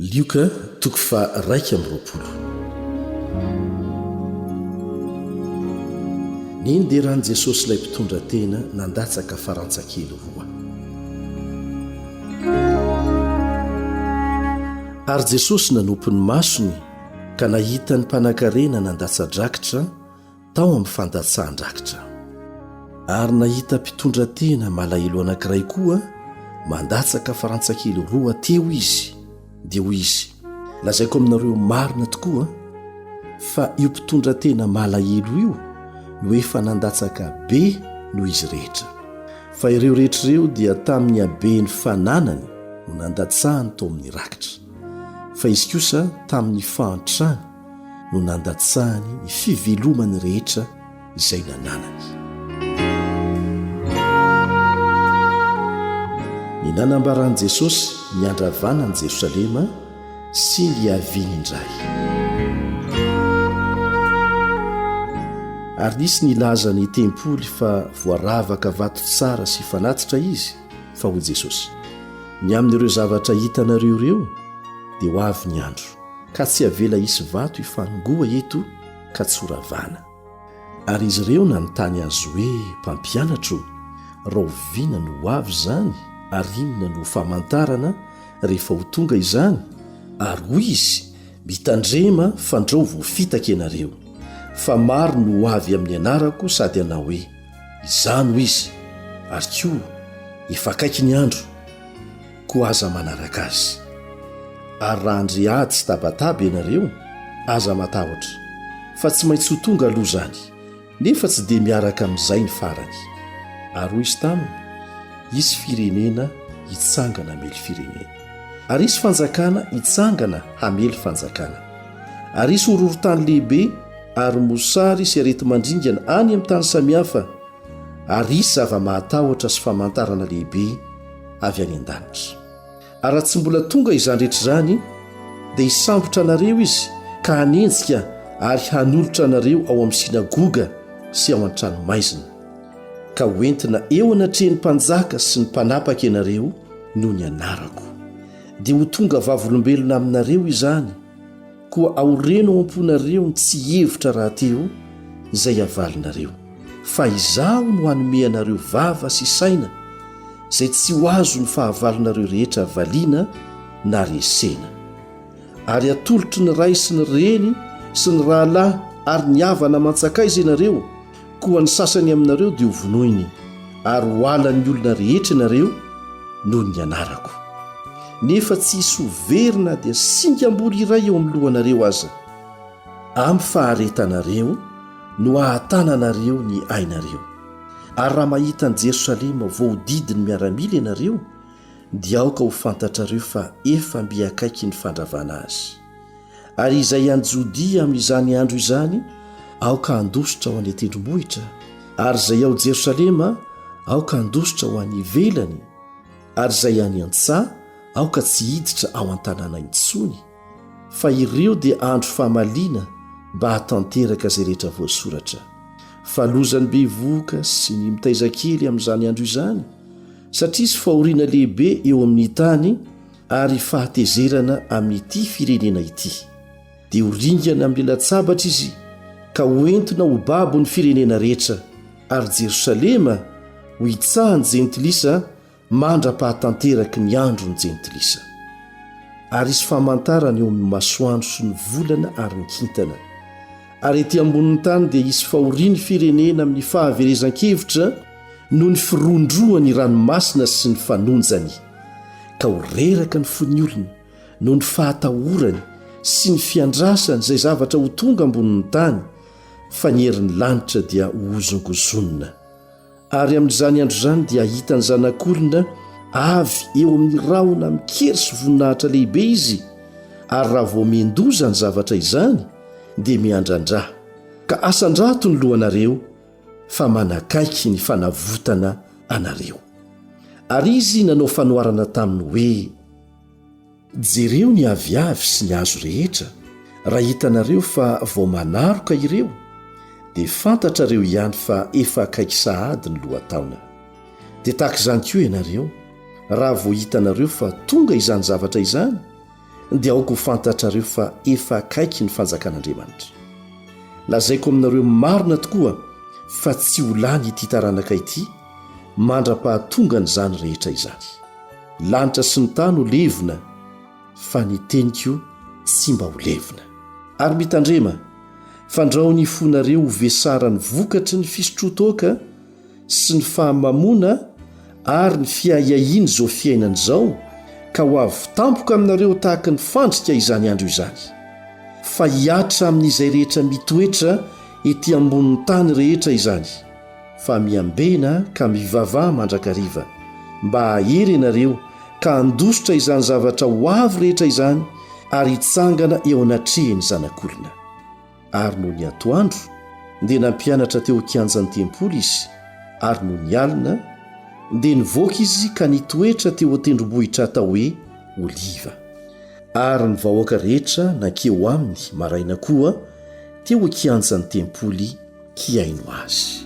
Lioka toko faha-21. Ny nideran'i Jesosy ilay mpitondra tena nandatsaka farantsakely roa. Ary Jesosy nanopy ny masony ka nahita ny mpanankarena nandatsa-drakitra tao amin'ny fandatsahan-drakitra. Ary nahita mpitondra tena malahelo anankiray koa mandatsaka farantsakely roa teo izy, dia hoy izy, Lazaiko aminareo marina tokoa fa io mpitondra tena malahelo io no efa nandatsaka be noho izy rehetra. Fa ireo rehetra ireo dia tamin'ny haben'ny fananany no nandatsahany tao amin'ny rakitra, fa izy kosa tamin'ny fahantrany no nandatsahany ny fivelomany rehetra izay nananany. Ny nanambaran'i Jesosy ny handravana an'i Jerosalema sy ny hiaviany indray. Ary nisy nilaza ny tempoly fa voaravaka vato tsara sy fanatitra izy, fa hoy Jesosy, Ny amin'ireo zavatra hitanareo ireo, dia ho avy ny andro, ka tsy havela hisy vato hifanongoa eto ka tsy horavana. Ary izy ireo nanontany Azy hoe, Mpampianatra ô, rahoviana no ho avy izany, ary inona no ho famantarana rehefa ho tonga izany? Ary hoy Izy, Mitandrema fandrao voafitaka ianareo, fa maro no ho avy amin'ny anarako sady hanao hoe, Izaho no Izy, ary koa, Efa akaiky ny andro. koa aza manaraka azy. Ary raha handre ady sy tabataba ianareo, aza matahotra, fa tsy maintsy ho tonga aloha izany, nefa tsy dia miaraka amin'izay ny farany. Ary hoy izy taminy, Hisy firenena hitsangana hamely firenena, ary hisy fanjakana hitsangana hamely fanjakana, ary hisy horohorontany lehibe ary mosary sy areti-mandringana any amin'ny tany samihafa, ary hisy zava-mahatahotra sy famantarana lehibe avy any an-danitra. Ary raha tsy mbola tonga izany rehetra izany, dia hisambotra anareo izy ka hanenjika ary hanolotra anareo ao amin'ny synagoga sy ao an-tranomaizina, ka hoentina eo anatrehan'ny mpanjaka sy ny mpanapaka ianareo noho ny anarako. Dia ho tonga vavolombelona aminareo izany. Koa aoreno ao am-ponareo ny tsy hevitra rahateo izay havalinareo, fa Izaho no hanome anareo vava sy saina izay tsy ho azon'ny fahavalonareo rehetra valiana na resena. Ary hatolotry ny ray sy ny reny sy ny rahalahy ary ny havana aman-tsakaiza ianareo, koa ny sasany aminareo dia hovonoiny, ary ho halan'ny olona rehetra ianareo noho ny anarako. Nefa tsy hisy ho very na dia singam-bolo iray eo amin'ny lohanareo aza. Amin'ny faharetanareo no hahatananareo ny ainareo. Ary raha mahita an'i Jerosalema voahodidin'ny miaramila ianareo, dia aoka ho fantatrareo fa efa mby akaiky ny fandravana azy. Ary izay any Jodia amin'izany andro izany, aoka handositra ho any an-tendrombohitra, ary izay ao Jerosalema, aoka handositra ho any ivelany, ary izay any an-tsaha, aoka tsy hiditra ao an-tanàna intsony, fa ireo dia andro famaliana mba hahatanteraka izay rehetra voasoratra. Fa lozan'ny bevohoka sy ny mitaiza kely amin'izany andro izany, satria hisy fahoriana lehibe eo amin'ny tany, ary fahatezerana amin'ity firenena ity. Dia ho ringana amin'ny lela-tsabatra izy, ka ho entina ho babo ny firenena rehetra, ary Jerosalema ho hitsahan'ny jentilisa mandra-pahatanteraky ny andron'ny jentilisa. Ary hisy famantarana eo amin'ny masoandro sy ny volana ary ny kintana. Ary ety ambonin'ny tany dia hisy fahorian'ny firenena amin'ny fahaverezan-kevitra noho ny firohondrohan'ny ranomasina sy ny fanonjany. ka ho reraka ny fon'ny olona noho ny fahatahorany sy ny fiandrasany izay zavatra ho tonga ambonin'ny tany, fa ny herin'ny lanitra dia hohozongozonina. Ary amin'izany andro izany dia hahita ny Zanak'olona avy eo amin'ny rahona amin-kery sy voninahitra lehibe izy, ary raha vao miandoha izany zavatra izany, dia miandrandrà, ka asandrato ny lohanareo, fa manakaiky ny fanavotana anareo. Ary izy nanao fanoharana taminy hoe, Jereo ny aviavy sy ny hazo rehetra, raha hitanareo fa vao manaroka ireo, dia fantatrareo ihany fa efa akaiky sahady ny lohataona. Dia tahaka izany koa ianareo, raha vao hitanareo fa tonga izany zavatra izany, dia aoka ho fantatrareo fa efa akaiky ny fanjakan'Andriamanitra. Lazaiko aminareo marina tokoa fa tsy ho lany ity taranaka ity mandra-pahatongan'izany rehetra izany. Lanitra sy ny tany ho levona, fa ny teniko tsy mba ho levona. Ary mitandrema, fandrao ny fonareo ho vesaran'ny vokatry ny fisotroan-toaka sy ny fahamamoana ary ny fiahiahian'izao fiainana izao, ka ho avy tampoka aminareo tahaka ny fandrika izany andro izany. Fa hihatra amin'izay rehetra mitoetra ety ambonin'ny tany rehetra izany. Fa miambena ka mivavaha mandrakariva, mba hahery ianareo ka handositra izany zavatra ho avy rehetra izany ary hitsangana eo anatrehan'ny Zanak'olona. Ary nony atoandro, dia nampianatra teo an-kianjan'ny tempoly izy, ary nony alina, dia nivoaka izy ka nitoetra teo an-tendrombohitra atao hoe Oliva. Ary ny vahoaka rehetra nankeo aminy maraina koa teo an-kianjan'ny tempoly hihaino azy.